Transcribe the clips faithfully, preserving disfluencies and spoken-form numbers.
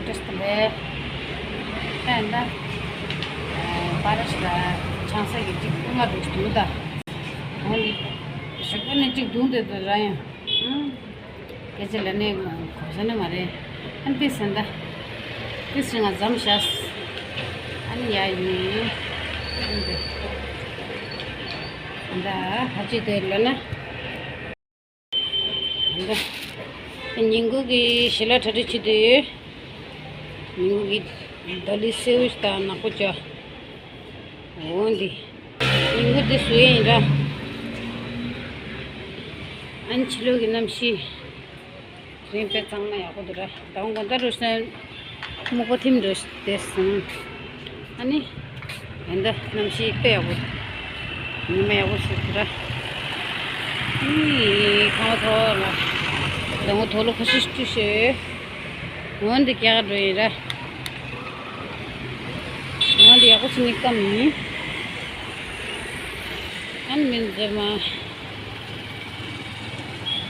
ཏེ་སྟེ་ལེ། ཨེ་ད། པ་ར་ཤི་ལ་ཆང་ས་གི་གཅིག་ལྔ་འདུག་འདུག་ད། འོ་ནི། ཞོགས་པ་ནས་གཅིག་འདུག་འདུག་འདུག་ར་ཡང་། ཨང་། སྐད་ཆ་ལ་ནི་གོ་ས་ནི་མ་རེད། ཨ་ནི་ཏེ་སེ་ད། ཏེ་སེ་ང་འཛོམས་ཤག་ཨ་ནི་ཡ་ཡིན། ཨ་ནི་ད། ད་ཧ་ཅི་དེ་ལ་ན། ཉིན་གུང་གི་ཞལ་ལག་གྲ་སྒྲིག་བྱེད་དུས། ཉིན་གུང་གི་ད་ལི་སེའུ་དང་ནག་པོ་ཅོ། འོ་འདི། ཉིན་གུང་འདི་བཟོས་ཡིན་ར། ཨན་ཕྱི་ལོགས་ཀྱི་གནམ་གཤིས། རིང་དཔེ་གཙང་མ་ཡག་པོ་འདུག་ར། ད་དགོང་དག་རུ་སོན། སྨུག་པ་ཐིམ་འགྲོ་བསྡད་སོང་། ཨ་ནི། ཡིན་ད་གནམ་གཤིས་དཔེ་ཡག་པོ། ཉི་མ་ཡག་པོ་ཞིག་འདུག་ར། ཨི། ཁང་བ་ཐོག་ལ། ཟླ་ངོ་ཐོག་ལ་ཁ་ཤས་བཀྲུས་ཤོག་འོན་ཏེ་རྒྱག་འགྲོ་ཡིན་ར། འོན་ཏེ་ཡག་པོ་ཞིག་ནི་བཀའ་མིན། ཨ་ནི་མིན་ཟེར་མ།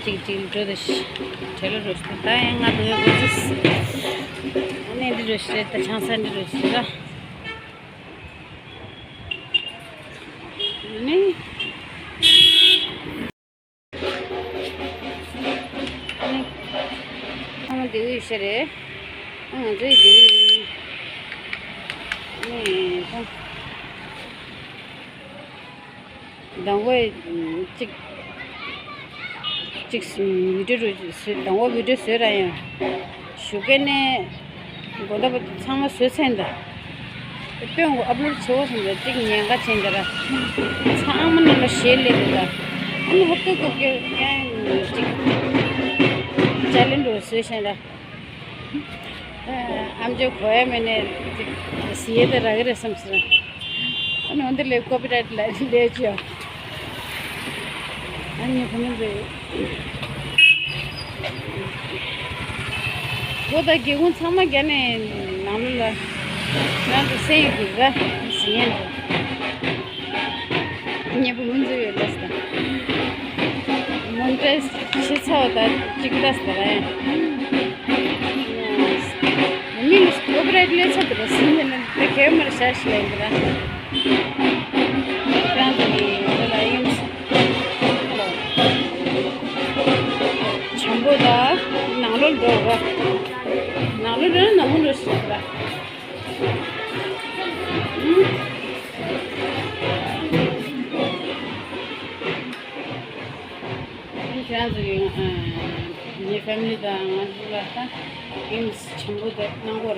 ཅིག་ཅིག་འགྲོ་དེ་ཤི། བྲེལ་ལ་འགྲོ་ཤི། ད་ཡང་ང་དུ་ཡོད་དགོས་ཟིག་ཨ་ནི་འདི་འགྲོ་ཤི་རེད། ད་ཆང་ས་འདི་འགྲོ་ཤི་ར། ཨ་ནི། ཨ་ནི། ཨ་ནི་འདི་འུ་ཤི་རེད། ཨ་ང་ཚོའི་འདི་ཡིན། ཨ་ནི། ད། དང་པོ་གཅིག་གཅིག་བི་ཌིའོ་རུ་བཟོས། དང་པོ་བི་ཌིའོ་བཟོས་ར་ཡང་། ཞོགས་ཀས་ནས་དགོང་དག་བར་ཚང་མ་བཟོས་ཚར་ཡིན་ད། དཔོན་གོ་ཨབ་ལོཌ་བྱེད་འོ་སོང་ད་གཅིག་ཉེན་ཁ་ཆེན་ད་ར། ཚང་མ་ནང་ལ་ཞེད་ལས་འདུག་ད། ཨ་ནི་ཧོབ་ཏེ་ཀོ་ཀེ་ཡང་གཅིག་ཅ་ལེན་འགྲོ་བཟོས་ཤེས་ད། ཨམ་ཅོག་གོ་ཡ་མེད་ནས་ཟི་ཡེ་དེ་རག་གི་རེད་བསམ་སོང་། ཨ་ནི་འོན་ཏེ་ལས་ཀོ་པི་རའེ་ཊི་ལ་ལས་ཅི་ཡོད། ཨ་ནི་བུ་མོ་འདི། ཁོ་ད་སྒེའུ་ཁུང་ཚང་མ་བརྒྱབ་ནས་ནང་ལོགས་ལ་ནང་དུ་སེ་ཡི་འདུག་ར་ཟི་ཡེ་འདུག་ཉེ་བུ་མུན་ཚོད་ཡོད་ལ་སྟ། མོན་ཊེས་ཤི་ཚ་བ་ད་ཅིག་ལ་སྟ་ར། མི་ལ་ཀོ་པི་རའེ་ཊི་ལས་ཚ་དེ་ར་སི་ནི་ལ་དེ་གེ་མར་ཤ་ཤི་ལ་ཡིན་ར། རང་གི་ལ་ཡིན། བྱམས་པོ་ད་ནང་ལོགས་འགྲོ་བ། ནང་ལོགས་འགྲོ་ན་ནང་མོ་འགྲོ་ཤི་ར། ཁྱེད་རང་ཚོ་ཡིན། ངའི་ཕེ་མི་ལི་དང་ང་ཚོ་ལ་ད་ཨིམ་ཆེན་པོ་དེ་གནང་གོ་ར།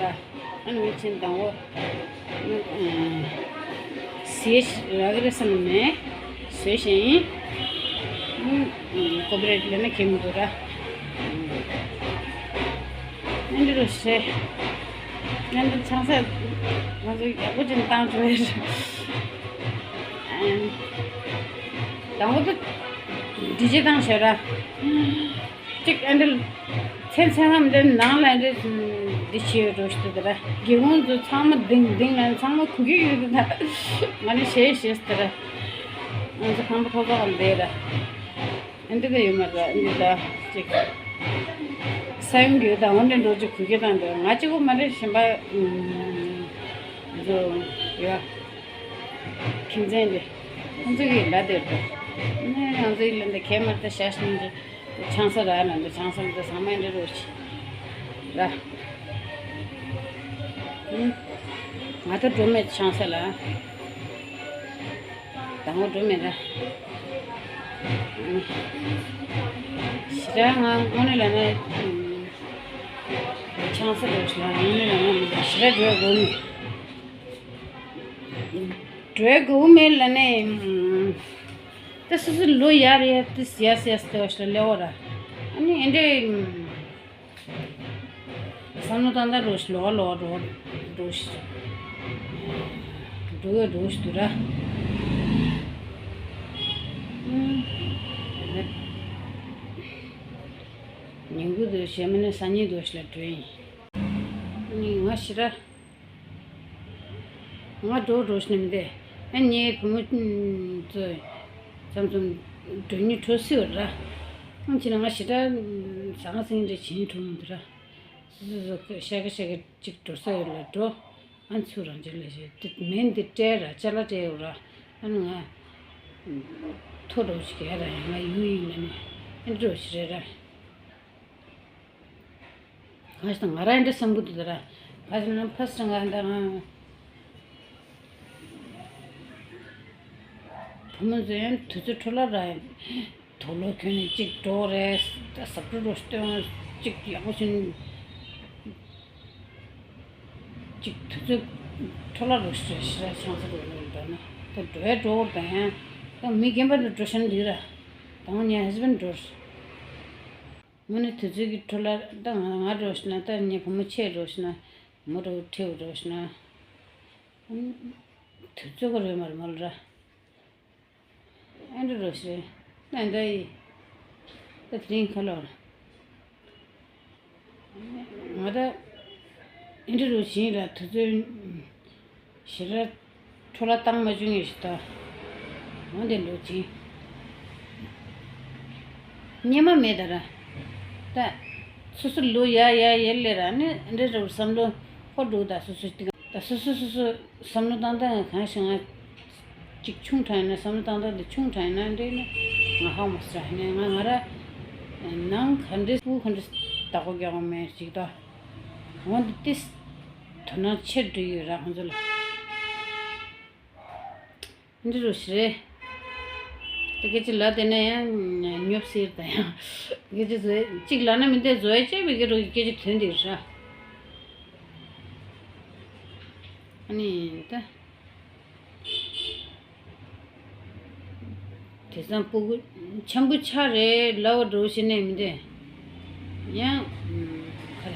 ཨ་ནི་ཆེན་དང་བོ། ཟས་རག་རེ་བསམ་ནས་ཟས་ཤིང་། ཀོ་པི་རེ་ཊི་ལེན་ན་ཁེ་མི་འདུག་ར། ཨ་འདི་རུ་ཟས། ཨ་འདི་ཆང་ས་ང་ཚོ་ཡག་པོ་ཅན་བཏང་བྱུང་རེད། དང་པོ་དུ་འདི་ཅི་བཏང་ཤེས་ར། གཅིག་ཨ་འདི་ཚན་ཚན་ལམ་འདི་ནང་ལ་འདི་འདི་ཤེས་རོ་ཤི་དུ་ར། སྒེའུ་ཁུང་དུ་ཚང་མ་ལྡིང་ལྡིང་ལ་ཚང་མ་ཁུ་གི་ཡོད་དུ་ད། ང་ནི་ཤེས་ཤེས་དུ་ར། ང་ཚོ་ཁང་པ་ཐོག་ཐོག་ལ་འདི་ར། ཨ་འདི་ག་ཡོད་མ་ར་ཨ་འདི་ད་གཅིག་ས་ཡོམ་གྱི་ད་འོན་ཏེ་འགྲོ་རྒྱུ་ཁུ་གི་དང་འདི་ང་གཅིག་པོ་མ་རེད། གཞན་པ་ཚོ་ཡོད། ཁྱིམ་ཚན་འདི་ཁོང་ཚོ་གི་ལ་དེར་དུ་ནས་ང་ཚོའི་ལ་འདི་ཁས་མར་ད་ཤ་ཤིང་འདི་ཆང་ས་ར་ན་འདི་ཆང་ས་འདི་ཚང་མ་འདི་རོ་ཆི་ར། ང་ད་འགྲོ་མེད་ཆང་ས་ལ་དང་པོ་འགྲོ་མེད་ར། ཞི་ར་ང་དངོས་གནས་ལ་ན་ཆང་ས་རོ་ཆི་ལ་དངོས་གནས་ལ་ན་ཞི་ར་འགྲོ་དགོས་མེད། འགྲོའི་སྒོ་མེད་ལ་ནས། ད་སོ་སོ་ལོ་ཡར་ཡར་ཏི་ཡར་ཡར་ཏི་ཞོ་ལེ་འོ་ར། ཨ་ནི་ཨེ་འདྲེ། བསམ་བློ་བཏང་ད་རོ་ཞི་ལོ་ལོ་རོ་རོ་ཞི། འགྲོ་ཡོད་རོ་ཞི་དུ་ར། ཉིན་གུང་དུ་ཞེ་མ་ནས་སང་ཉིན་དུ་ཞི་ལ་འགྲོ་ཡིན། ཨ་ནི་ང་ཞི་ར། ང་འགྲོ་འགྲོ་ཤི་ནི་མི་འདུག་ཨ་ངའི་བུ་མོ་ཚོ་ཙམ་ཙམ་འགྲོ་ཉིན་འགྲོ་སྲིད་པ་ར། ཨང་ཕྱིན་ན་ང་ཞི་དྲག་ཟ་ཁང་སེང་འདྲ་བྱེད་ཉིན་འགྲོ་མི་འདུག་ར། སོ་སོ་སོ་ཤ་གི་ཤ་གི་གཅིག་འགྲོ་ས་ཡོད་ལ་འགྲོ། ཨ་ཚུར་རང་ཅིག་ལས་བྱེད་དེ་མིན་འདི་སྤྲད་ར་ཅ་ལག་སྤྲད་ཡོད་ར། ཨ་ནི་ང་ཐོ་འགྲོ་ཞིག་གས་ར་ཡང་ང་ཡུལ་ཡིན་ལ་ནི་ཨ་འགྲོ་ཞིག་རེད་ར། གང་ཞིག་ང་ར་འདྲ་བསམ་གི་འདུག་ད་ར། ག་ཞིག་ན་ཕ་སི་ང་འདའ་ང་བུ་མོ་ཚོ་ཡང་དུས་ཚོད་འཕྲོ་བརླག་ར། དུག་ལོག་གྱོན་ནས་གཅིག་འགྲོ་རེད། ཟབ་འགྲོ་རོ་སྟོན་གཅིག་ཡག་པོ་བྱུང་། གཅིག་དུས་ཚོད་འཕྲོ་བརླག་རོ་ཞེ་དྲག་ཆང་ས་རོ་ཡོད་འདྲ་ན་ད་འགྲོ་ཡ་འགྲོ་བར་དང་ཡང་ད་མི་རྒན་པ་འདྲ་འགྲོ་ཤ་ན་འདི་ར་དང་ངའི་ཧ་སི་བན་འགྲོ། དངོས་གནས་དུས་ཚོད་ཀྱི་འཕྲོ་བརླག་ད་ང་ང་འགྲོ་ཤ་ན་ད་ངའི་བུ་མོ་ཆེ་འགྲོ་ཤ་ན་མོ་འགྲོ་ཁྲེའུ་འགྲོ་ཤ་ན། དུས་ཚོད་ཀྱི་རོལ་མར་མོལ་ར། ཨེ་འདྲ་རོ་ཞེས་ན་འདྲ་ཡི། ད་དེ་རིང་ཁ་ལོར། ང་ད་ཨེ་འདྲ་རོ་བཞིན་ར་དུས་ཚོད་ཞེ་དྲག་འཕྲོ་བརླག་བཏང་མ་བྱུང་ངེས་ཤིག་ད། འོན་ཏེ་ལོ་ཅིག་སྙེ་མ་མེད་ད་ར། ད་སོ་སོ་ལོ་ཡ་ཡ་ཡ་ལེ་ར་ནི་ཨེ་འདྲ་རོ་བསམ་བློ་ཧོ་འགྲོ་ད་སོ་སོ་སྟེང་ད་སོ་སོ་སོ་སོ། བསམ་བློ་བཏང་སྟངས་གང་ཞིག་ང་གཅིག་ཆུང་དྲགས་ཡིན་ན་བསམ་བློ་བཏང་སྟངས་དེ་ཆུང་དྲགས་ཡིན་ན་འདྲ་ཡིན་ན་ང་ཧ་མ་སོང་ཡིན་ན་ང་ང་ར་ནང་ག་འདྲས་སྤུ་ག་འདྲས་བདག་པོ་རྒྱག་པ་མེད་ཅིག་ད། འོན་ཏེ་ཏིས་དོ་སྣང་ཆེར་འགྲོ་ཡོད་ར་ཁོང་ཚོ་ལ། འདི་རུ་ཞིག་རེད། དེ་སྐད་ཅིག་ལ་དེ་ནས་ཡང་ཉོབ་སེར་དང་ཡང་སྐད་ཅིག་བཟོས་གཅིག་ལ་ན་མི་འདས་བཟོས་བྱས་པའི་སྐད་རུ་སྐད་ཅིག་དོན་འདི་ར། ཨ་ནི་ད། དེ་ཙམ་སྤུ་གུ་འཆམ་པོ་ཆགས་རེད་ལབ་པ་འགྲོ་ཤེས་ནས་མི་འདུག་ཡང་ག་རེ་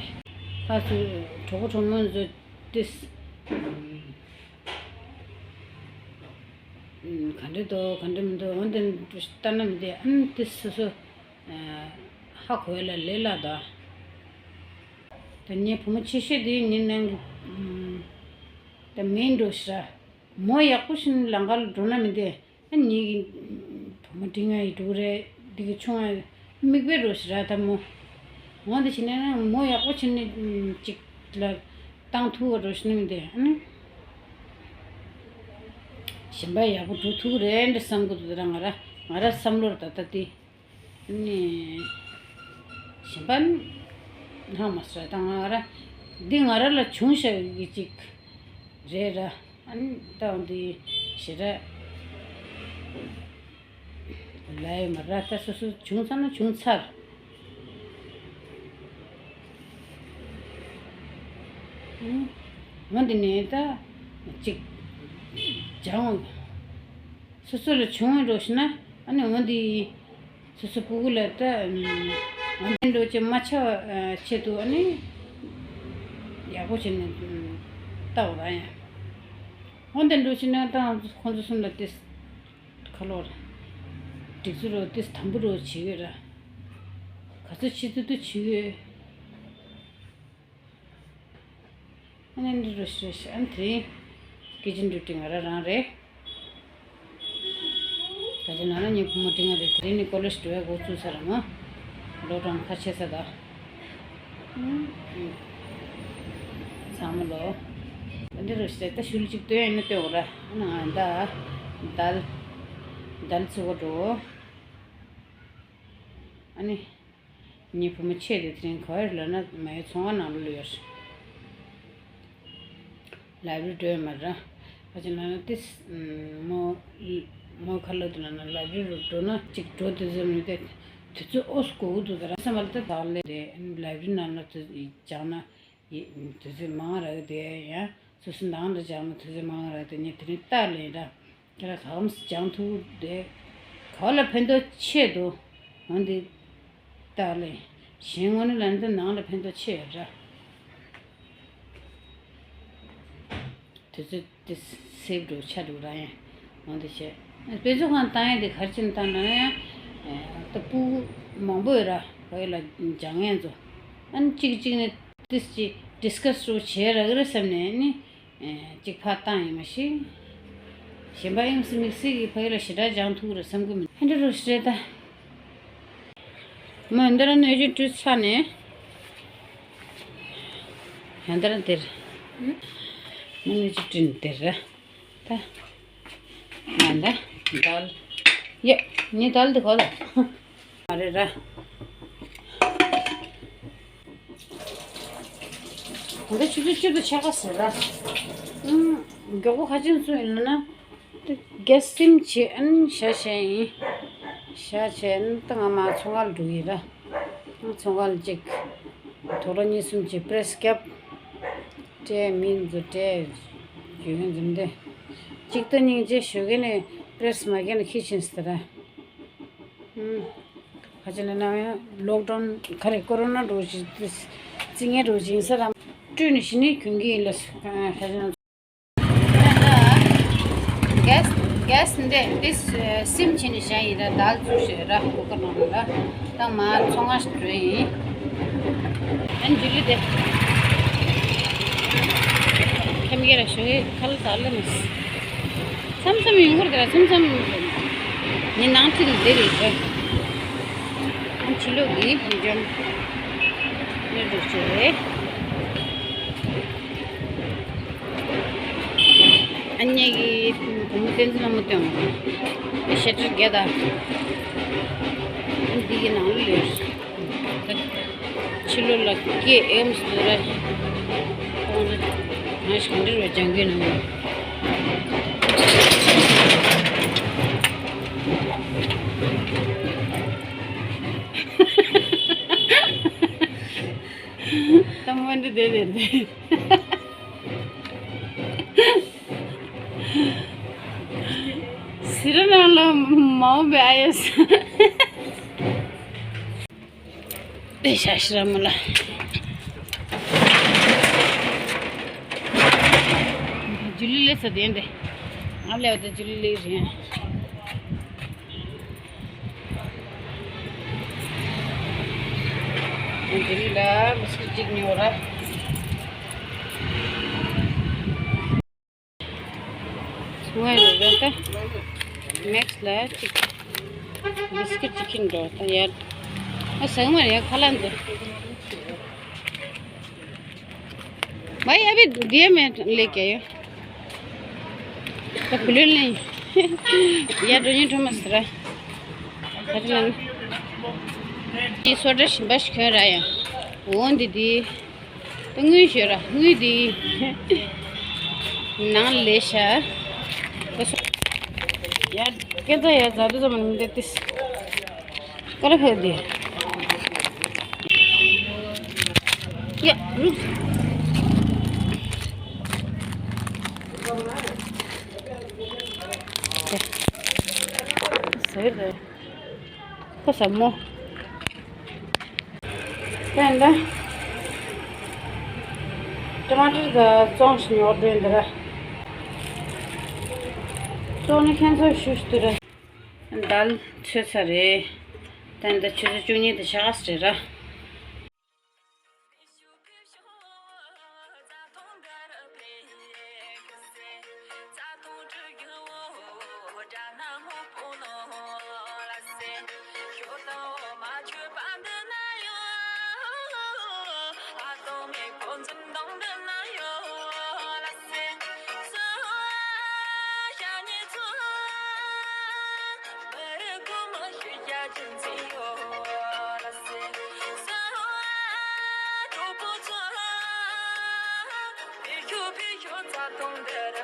ཕར་ཚུར་གྲོགས་པོ་གྲོགས་མོ་ཚོ་ཏིས་ག་འདྲ་འདུག་ག་འདྲ་མི་འདུག་འོན་ཏེ་ལྟ་ན་མི་འདུག་ཨ་ནི་ཏིས་སོ་སོ་ཧ་གོ་ཡ་ལ་ལས་སླ་དོ། ད་ངའི་བུ་མོ་ཆེ་ཤོས་དེ་ངའི་ནང་གི་ད་མིན་འགྲོ་ཤི་ར། མོ་ཡག་པོ་ཞིག་ལམ་ཁ་ལ་འགྲོ་ན་མི་འདོད། ཨ་ནི་ངའི་བུ་མོ་འབྲིང་ང་ཡི་འགྲོ་རེད་འདི་གི་ཆུང་ང་མིག་དཔེ་འགྲོ་ཤི་ར་ད་མོ། འོ་འདི་བྱས་ན་མོ་ཡག་པོ་བྱས་ནས་ཅིག་ལ་བཏང་ཐུབ་པ་འགྲོ་ཤི་ན་མི་འདོད། ཨ་ནི་གཞན་པ་ཡག་པོ་འགྲོ་ཐུབ་ཀྱི་རེད་འདྲ་བསམ་གི་འདུག་ད་ར་ང་ར་ང་ར་བསམ་བློར་ད་ལྟ་དེ། ནི། གཞན་པ་ནི། ཧ་མ་སོང་ད་ང་ར། འདི་ང་ར་ལ་བྱུང་བཞག་གི་ཅིག་རེད་ར། ཨ་ནི་ད་འདི་ཞེ་དྲག་ལ་ཡོད་མ་ར་ད་སོ་སོ་བྱུང་ཚར་ན་བྱུང་ཚར། ཨ་ནི་འོ་འདི་ནས་ད་ཅིག་སྦྱང་། སོ་སོ་ལ་བྱུང་བའི་འགྲོ་ཤི་ན་ཨ་ནི་འོ་འདི། སོ་སོ་སྤུ་གུ་ལ་ད་འོན་ཏེ་འགྲོ་ཅེས་མ་ཆགས་པ་ཆེད་དུ་ཨ་ནི་ཡག་པོ་བྱས་ནས་ལྟ་བ་རང་ཡང་འོན་ཏེ་འགྲོ་ཕྱིན་ན་ད་ཁོང་ཚོ་གསུམ་ལ་ཏེ་ཁ་ལོར་སྒྲིག་འཛུགས་རོ་ཏེ་དམ་པོ་རོ་བྱེད་ཡོད་ར་ག་ཚོད་བྱེད་ཚུལ་དུ་བྱེད་ཡོད། ཨ་ནི་འདི་རུ་ཞེས་ཨ་ནི་དེ་རིང་སྐད་ཆ་འདྲི་དྲི་ང་རང་རང་རེད། ད་ཆ་ན་ན་ངའི་བུ་མོ་འབྲིང་ང་རེད། དེ་རིང་ནི་ཀོ་ལེ་ཇི་འགྲོ་བའི་འགོ་ཚུགས་ཚར་མོ། ལོ་གྲངས་ཁ་ཆེ་ས་ད། ཚང་མ་ལོ། འདི་རུ་ཞེས་ད་ཤུལ་གཅིག་སྟོན་ཡིན་ན་སྟོན་འོ་ར། ཨ་ནི་ང་ད། དལ། དལ་ཚུགས་འགྲོ། ཨ་ནི། ངའི་བུ་མོ་ཆེ་དེ་དེ་རིང་ག་བར་ལབ་ན་མ་ཡི་ཚོང་བ་ནང་ལོགས་ལ་ཡོད། ལའི་བྷ་རི་འགྲོ་ཡོད་མ་རེད། ཕ་ཆེན་ལབ་ན་ཏིས་མོ་མོ་ཁ་ལོ་དེ་ལབ་ན་ལའི་བྷ་རི་རུ་འགྲོ་ན་གཅིག་འགྲོ་དུས་ཚོད་མི་དེ་དུས་ཚོད་ཨོ་སི་གོ་གི་འདུག་ད་ར་སེམས་པ་ལ་ད་དག་ལས་རེད། ལའི་བྷ་རི་ནང་ལ་དུས་སྦྱང་ན་དུས་ཚོད་མང་རག་གི་དེ་ཡང་སོ་སོ་ནང་ལ་སྦྱང་ན་དུས་ཚོད་མང་རག་དེ་ངས་དེ་རིང་ལྟ་ལེན་ར། དེ་ལ་གང་སྦྱང་ཐུབ་དེ། ག་ལ་ཕན་ཐོགས་ཆེ་འདུག་འོན་ཏེ། ལྟ་ལེ། གཞན་ངོ་ནས་ལ་འདི་ནང་ལ་ཕན་ཐོགས་ཆེ་ཡོད་ར། དུས་ཚོད་དེ་སེབ་འགྲོ་ཆ་འགྲོ་ར་ཡང་འོན་ཏེ་བྱས། དཔེ་མཛོད་ཁང་བཏང་ཡས་དེ་ག་རེ་བྱས་ནས་བཏང་ན་ཡང་། ད་སྤུ་གུ་མང་པོ་ཡོད་ར་བ་ཡོད་ལ་སྦྱང་ཡས་ཚོ། ཨ་ནི་གཅིག་གཅིག་ནས་ཏིས་ཅིག་ཌི་སི་ཀ་སི་རུ་བྱས་ར་གི་རེད་བསམ་ནས་ནི། ཨེ། གཅིག་ཕར་བཏང་ཡིན་མ་གཞི། གཞན་པ་དབྱིངས་སུ་དམིགས་བསལ་གྱི་ཕ་གི་ལ་ཞེ་དྲག་སྦྱང་ཐུབ་རེད་བསམ་གི་མི་འདུག་ཧན་འདྲ་རུ་ཞེ་ད། མོ་འདི་ར་སྣོད་བཅུད་བཀྲུས་ཚར་ནས། ཡང་ད་ར་འདིར། ཨུ། མི་ནི་ཅི་བྲིན་འདིར་ར། ད། ང་ད། དལ། ཡ། ནི་དལ་འདི་གོ་ལ། ཨ་རེ་ར། ང་ད་ཆུ་ཚོད་བཅུ་དང་ཕྱེད་ཀ་ཟེར་ར། ཨུམ། མགྱོགས་པོ་ཁ་ཅན་སུ་ཡིན་ལ་ན། ཏེ་གེས་སིམ་བྱེད་ཨན་ཤ་ཤེ་ཡིན། ཤ་ཤེ་ཨན་ཏེ་ང་མ་ཚོང་ཁང་འགྲོ་ཡིན་ར། ང་ཚོང་ཁང་གཅིག་དོ་ར་གཉིས་གསུམ་གྱི་པྲེས་རྒྱབ། སྤྲད་མིན་ཚོ་སྤྲད། རྒྱུ་ཡོན་འཛིན་ཏེ། གཅིག་ཏུ་སྙིང་རྗེ་ཞུ་གི་ནས་པྲེས་མ་གི་ནས་ཁྱི་ཆེན་སི་ར། ཨུམ། ཁ་ཆེ་ལ་ན་ཡང་ལོག་ཌའུན་ག་རེ་ཀོ་རོ་ན་འགྲོ་བཞིན་རྩི་ངན་འགྲོ་བཞིན་ས་ར། སྤྲོད་ནས་ཤི་ནས་གྱོན་གི་ཡིན་ལ་ཁ་ཆེ་ན། གེས་གེས་འདི་འདི་སིམ་ཕྱིན་ནས་བཞག་ཡིན་ར། དལ་ཚུགས་ཤེས་ར་གུ་ཀར་ནང་ལ་ད་མ་ཚོང་ང་འགྲོ་ཡིན། ཨན་ཇུ་ལི་དེ་ཁམ་གེ་ར་ཞོ་གེ་ཁ་ལ་དལ་ལ་མི་སི་མཚམས་མཚམས་ཡོང་གི་རེད་དེ་ར། མཚམས་མཚམས་ནི་ནང་ཁྲིད་ལ་དེ་རེད་དེ། ཨན་ཕྱི་ལོགས་ཀྱི་འཇོམས་ནི་རུ་ཆེ་རེད། ཨ་མྱེས་ཀྱི་བུ་མོ་བསྟན་འཛིན་ལྷ་མོ་སྟོན། ཤེ་ཏྲི་རྒྱ་དང་། འདི་གི་ནང་ལོས། ཕྱི་ལོགས་ལ་སྐད་ཨེམ་སུ་ར། ཁོང་ཚོ་ང་ཞིག་འདྲི་རུ་སྦྱང་གི་ནང་། ད་མོ་འདི་བསྡད་བསྡད་འདི། སི་ར་ནང་ལ་མ་འོངས་པའི་ཨ་ཡོ་ས། དེ་ཤ་ཤི་ར་མོ་ལ། ཇུ་ལི་ལེ་ས་དེ་འདི། ང་ལེ་བ་དེ་ཇུ་ལི་ལེ་རེད། དེ་རིང་ལ་མི་སི་ཀི་གཅིག་ཉོ་ར། ཚོང་བ་རེ་རེ་ད། མེག་སི་ལ་གཅིག་བི་སི་ཀིཊ་གཅིག་ཁྱེར་འགྲོ་ད་ཡར། ཨ་ཟ་གི་མ་རེད་ཡ། ཁ་ལག་འདི། མ་ཡ་བི་འདི་ཡ་མེད་ལས་ཀྱ་ཡོད། ད་བུ་ལོན་ལེན། ཡ་འགྲོ་ཉིན་འགྲོ་མ་སི་ར། ད་དེ་ལ་ནི། འདི་སོ་འདྲ་ཞིམ་པ་ཞིག་གྱོན་ར་ཡ། འོ་འདི་འདི། ད་དངུལ་ཞོད་ར་དངུལ་འདི། ནང་ལས་ཤ། ད་སོ། ཡ་སྐད་ཆ་ཡ་ཛ་དུ་ཙམ་མི་འདི་ཏིས། ཀ་ར་ཕེ་དེ། ཡ། རུག་ཟེར་རེད། ཁོ་ཟ་མོ། ཏན་ཏན། ཊ་མ་ཊར་ག་བཙོང་ཞིག་ཉོ་དོན་འདི་ར། བཙོང་ནི་ཁྱེད་ཚོ་ཞུ་ཞུ་དུ་ར། དལ་ཚོད་ཚ་རེད། ད་ནི་ད་ཆུ་ཚོད་བཅུ་གཉིས་དང་ཕྱེད་ཀ་ཙམ་རེད་ར།